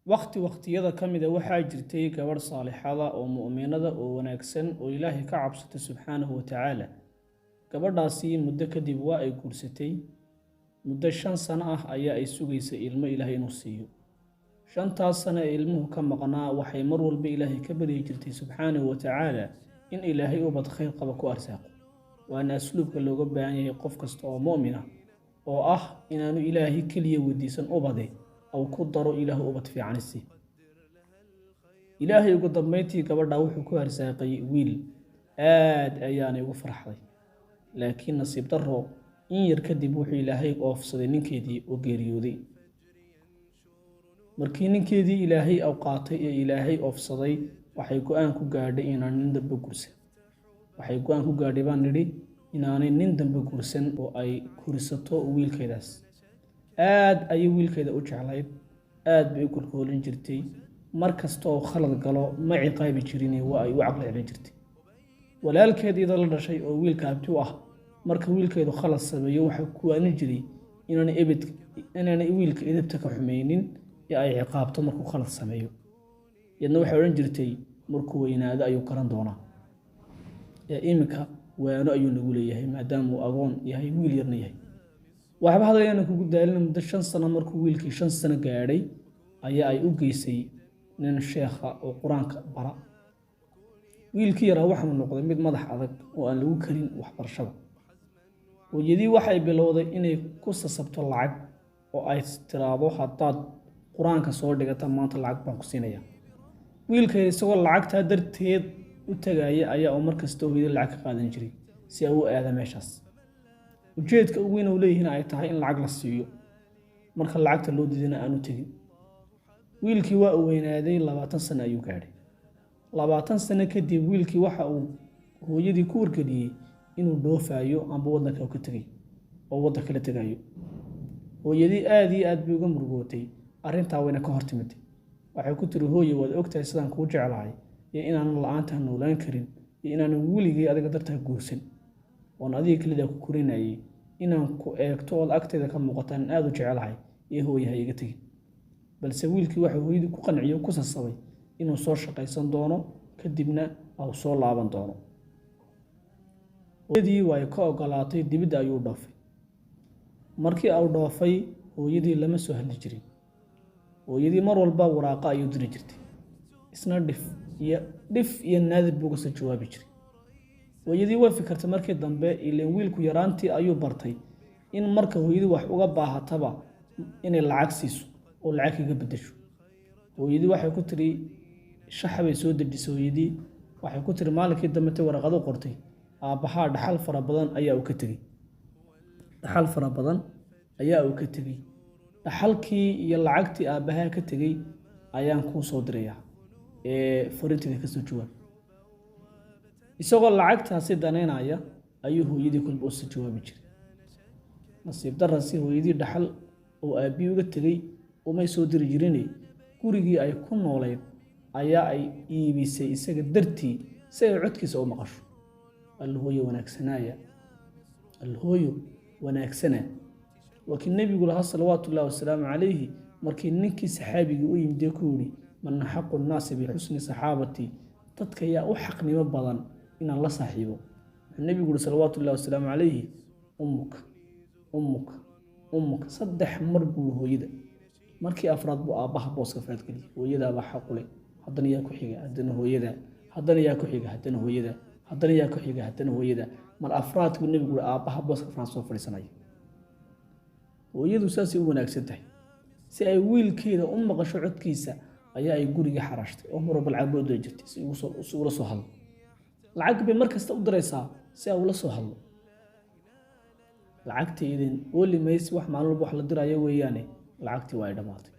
Waqti waqtiyada ka mida waxaa jirtay gabadh saalixada oo mu'minada oo wanaagsan oo Ilaahay ka cabsatay subxaanahu wa tacaala. Gabadhaasi muddo kadib waa ay guursatay. Muddo 5 sano ah ayaa ay sugaysay ilmo Ilaahay inuu siiyo. 5taas sano ee ilmuhu ka maqnaa waxay mar walba Ilaahay ka baryi jirtay subxaanahu wa tacaala in Ilaahay ubad khayr qaba ku arsaaqo. Waana asluubka looga baahan yahay qof kasta oo mu'min ah, oo ah inaanu Ilaahay keliya weydiisan ubade, aw ku daro Ilaahu ubad fiicanisi. Ilaahay ugu dambeyntii gabadha wuxuu ku arsaaqay wiil. Aad ayaanay ugu farxday, laakiin nasiib darro, in yar kadib wuxuu Ilaahay oofsaday ninkeedii oo geeriyooday. Markii ninkeedii Ilaahay aw qaatay ee Ilaahay oofsaday, waxay go'aan ku gaadhay inaan nin dambe guursan. Waxay go'aan ku gaadhay, baan nidhi, inaanay nin dambe guursan oo ay korisato wiilkeedaas. Aad ayay wiilkeeda u jeclayd, aad bay u kolkoolin jirtay. Mar kasta oo khalad galo ma ciqaabi jirin, waa ay u caqli celin jirtay. Walaalkeed iyadoo la dhashay oo wiilka abti u ah, marka wiilkeedu khalad sameeyo waxaa ku waanin jiray inaanay ebed inaanay wiilka edebta ka xumeynin ee ay ciqaabto markuu khalad sameeyo. Iyadna waxay odhan jirtay, markuu weynaado ayuu garan doonaa, ee iminka waano ayuu nagu leeyahay, maadaama uu agoon yahay, wiil yarna yahay. Waxba hadal kugu daalina. Muddo 5 sano, markuu wiilkii 5 sano gaadhay, ayaa ay u geysay nin sheekha oo qur-aanka bara. Wiilkii yaraa waxau noqday mid madax adag oo aan lagu karin waxbarashada. Hooyadii waxay bilowday inay ku sasabto lacag oo ay tiraahdo, haddaad qur-aanka soo dhigata maanta lacag baan ku siinaya. Wiilka yar isagoo lacagtaa darteed u tagaya ayaa uu markasta hooyadii lacag ka qaadan jiray si ay u aada meeshaas. Ujeedka ugu weyn uu leeyihiin ay tahay in lacag la siiyo, marka lacagta loo diidana aanu tegin. Wiilkii waa uu weynaaday, 20 sano ayuu gaadhay. 20 sano kadib wiilkii waxa uu hooyadii ku wargeliyey inuu dhoofayo amba waddanka ka tegay oo waddan kala tegayo. Hooyadii aad iyo aad bay uga murugootay arrintaa, wayna ka hor timiday. Waxay ku tiri, hooye, waad ogtahay sidaan kuu jeclahay iyo inaanan la-aantaa noolaan karin iyo inaanan weligay adiga dartaa guursan oon adiga kelidaa ku korinayay, inaan ku eegto ood agteeda ka muuqataan aada u jecelahay, iyo hooye ha iga tegin. Balse wiilkii waxa hooyadii ku qanciyo, ku sasabay inuu soo shaqaysan doono, kadibna uu soo laaban doono. Hooyadii way ka ogolaatay. Dibidda ayuu dhoofay. Markii uu dhoofay, hooyadii lama soo hadli jirin. Hooyadii mar walba waraaqo ayuu diri jirtay, isna dhif iyo dhif iyo naadir buu uga soo jawaabi jiray. Hooyadii way fikirtay markii dambe, ileen wiilku yaraantii ayuu bartay in marka hooyadii wax uga baahataba inay lacag siiso oo lacag kaga beddesho. Hooyadii waxay ku tiri, shaxa bay soo dejisay. Hooyadii waxay ku tiri maalinkii dambe intay waraqado qortay, aabbahaa dhaxal fara badan ayaa uu ka tegey, dhaxal fara badan ayaa uu ka tegey. Dhaxalkii iyo lacagtii aabbahaa ka tegey ayaan kuu soo dirayaa ee farinteeda kasoo jawaab. Isagoo lacagtaasi danaynaya ayuu hooyadii kolba usoo jawaabi jiray. Nasiib darasi, hooyadii dhaxal oo aabbihii uga tegey umay soo diri jirine, gurigii ay ku noolayd ayaa ay iibisay isaga dartii si ay codkiisa u maqasho. Allahooyo wanaagsanaya, allahooyo wanaagsana. Waa kii nebigu lahaa salawaatu ullahi wasalaamu calayhi, markii ninkii saxaabigii u yimidee ku yidhi, man axaqu nnaasi bixusni saxaabati? Dadka yaa u xaqnimo badan inaan la saaxiibo? Wuxuu nebigu yihi salawaatu ullahi wasalaamu calayhi, ummuka, ummuka, ummuka. Saddex mar buu hooyada, markii afraad buu aabbaha booska faadgeliyey. Hooyadaabaa xaqu leh, haddana yaa ku xiga? Haddana hooyada. Haddana yaa ku xiga? Haddana hooyada. Haddana yaa ku xiga? Haddana hooyada. Mar afraad buu nebigu yihi aabbaha booska afraad soo fadhiisanaya. Hooyadu saasay u wanaagsan tahay. Si ay wiilkeeda u maqasho codkiisa ayaa ay gurigii xaraashtay oo mar walba lacag bay u diri jirtay si ula soo hadlo. Lacag bay mar kasta u diraysaa si ay ula soo hadlo. Lacagtii idin ooli maysi, wax maalin walba wax la dirayo weeyaane. Lacagtii waa ay dhammaatay.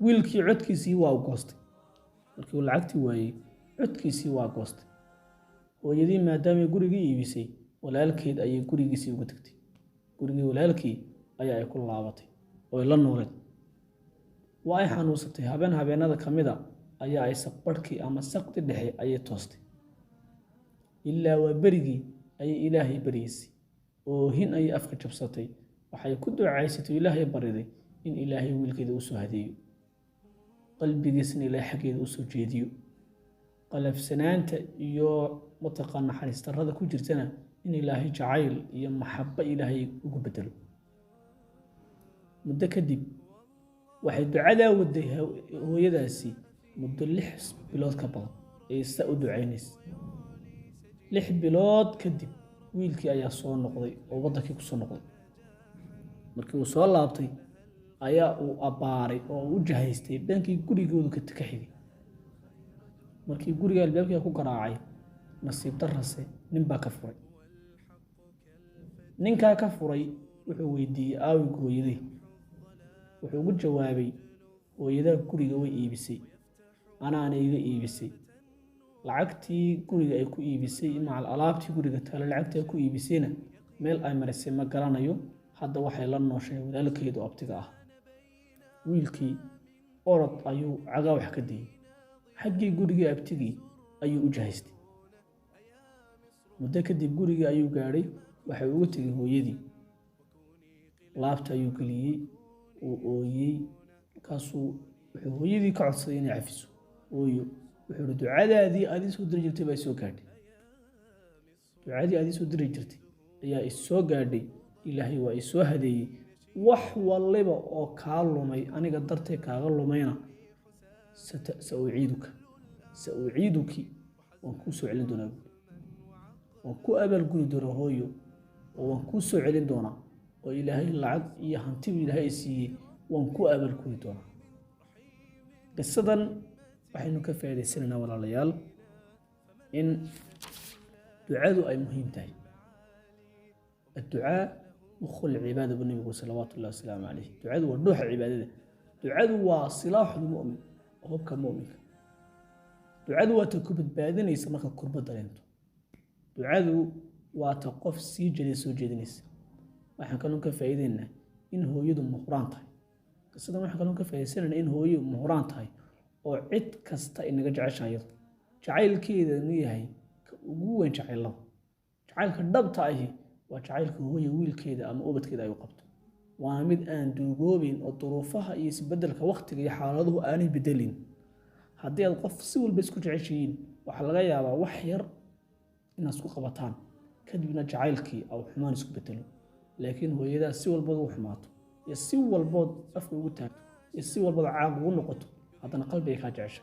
Wiilkii codkiisii waa u goostay. Markii uu lacagtii waayey, codkiisii waa goostay. Hooyadii maadaamay gurigii iibisay, walaalkeed ayay gurigiisii uga tagtay. Gurigii walaalkii ayaa ay ku laabatay oo ay la nooleed. Waa ay xanuunsatay. Habeen habeenada ka mid a ayaa ay saqbarhkii ama saqdi dhexe ayay toostay. Ilaa waa berigii ayay Ilaahay baryeysay, oohin ayay afka jabsatay. Waxay ku ducaysatay, Ilaahay bariday in Ilaahay wiilkeeda u soo hadeeyo. Qalbigiisna Ilaahay xaggeeda u soo jeediyo, qalafsanaanta iyo mataqaan naxariis darrada ku jirtana in Ilaahay jacayl iyo maxabo Ilaahay ugu bedelo. Muddo kadib waxay ducadaa waday hooyadaasi muddo 6 bilood ka badan ee saa u ducaynaysa. 6 bilood kadib wiilkii ayaa soo noqday oo waddankii ku soo noqday. Markii uu soo laabtay ayaa uu abbaaray oo uu u jahaystay dhankii gurigoodu ka xigay. Markii guriga albaabkiia ku garaacay, nasiib darrase nin baa ka furay. Ninkaa ka furay wuxuu weydiiyey aawig hooyaday. Wuxuu ugu jawaabay, hooyadaa guriga way iibisay, anaana iga iibisay. Lacagtii guriga ay ku iibisay macal alaabtii guriga taalo lacagtii ay ku iibisayna meel ay marisay ma garanayo, hadda waxay la nooshay walaalkeed oo abtiga ah. Wiilkii orod ayuu cagaa wax ka dayey, xaggii gurigii abtigii ayuu u jahaystay. Muddo kadib gurigii ayuu gaadhay, waxay uga tegay hooyadii. Laabta ayuu geliyey, uu ooyey, markaasuu wuxuu hooyadii ka codsaday inay cafiso. Hooyo, wuxuu ihi, ducadaadii aad ii soo diri jirtay baa isoo gaadhay, ducadii aad ii soo diri jirtay ayaa isoo gaadhay, Ilaahay waa isoo hadeeyey. Wax waliba oo kaa lumay aniga dartee kaaga lumayna sa uciiduka, sa uciiduki, waan kuu soo celin doonaa buuri, waan ku abaalguri doonaa hooyo, oo waan kuu soo celin doonaa, oo Ilaahay lacag iyo hantibu Ilaahay siiyey, waan ku abaalguri doonaa. Qisadan waxaynu ka faa'iidaysanaynaa walaalayaal in ducadu ay muhiim tahay. Adducaa mukhu lcibaada buu nabigu salawaatu ullahi wasalaamu calayh. Ducadu waa dhuuxa cibaadada. Ducadu waa silaaxu lmu'min, hubka mu'minka. Ducadu waa ta ku badbaadinaysa marka kurba dareento. Ducadu waa ta qof sii jeeda soo jeedinaysa. Waxaan kaloon ka faa'iideynaa in hooyadu muhraan tahay. Qisadan waxaan kaloon ka faa'iidaysanaynaa in hooyo muhraan tahay oo cid kasta inaga jeceshahay iyadu. Jacaylkeedanu yahay ka ugu weyn jacaylada. Jacaylka dhabta ahi waa jacaylka hooyo wiilkeeda ama ubadkeeda ay u qabto. Waana mid aan duugoobeyn oo duruufaha iyo isbeddelka waqtiga iyo xaaladuhu aanay bedelin. Haddii aad qof si walba isku jeceshihiin, waxaa laga yaabaa wax yar inaad isku qabataan, kadibna jacaylkii au xumaan isku bedelo. Laakiin hooyadaa si walbood ugu xumaato iyo si walbood afka ugu taagto iyo si walbood caaq ugu noqoto, haddana qalbiga kaa jecesha.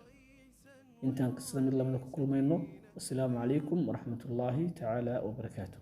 Intaan qisada mid lamida ku kulmayno, wasalaamu calaykum waraxmat ullaahi tacaala wabarakaatu.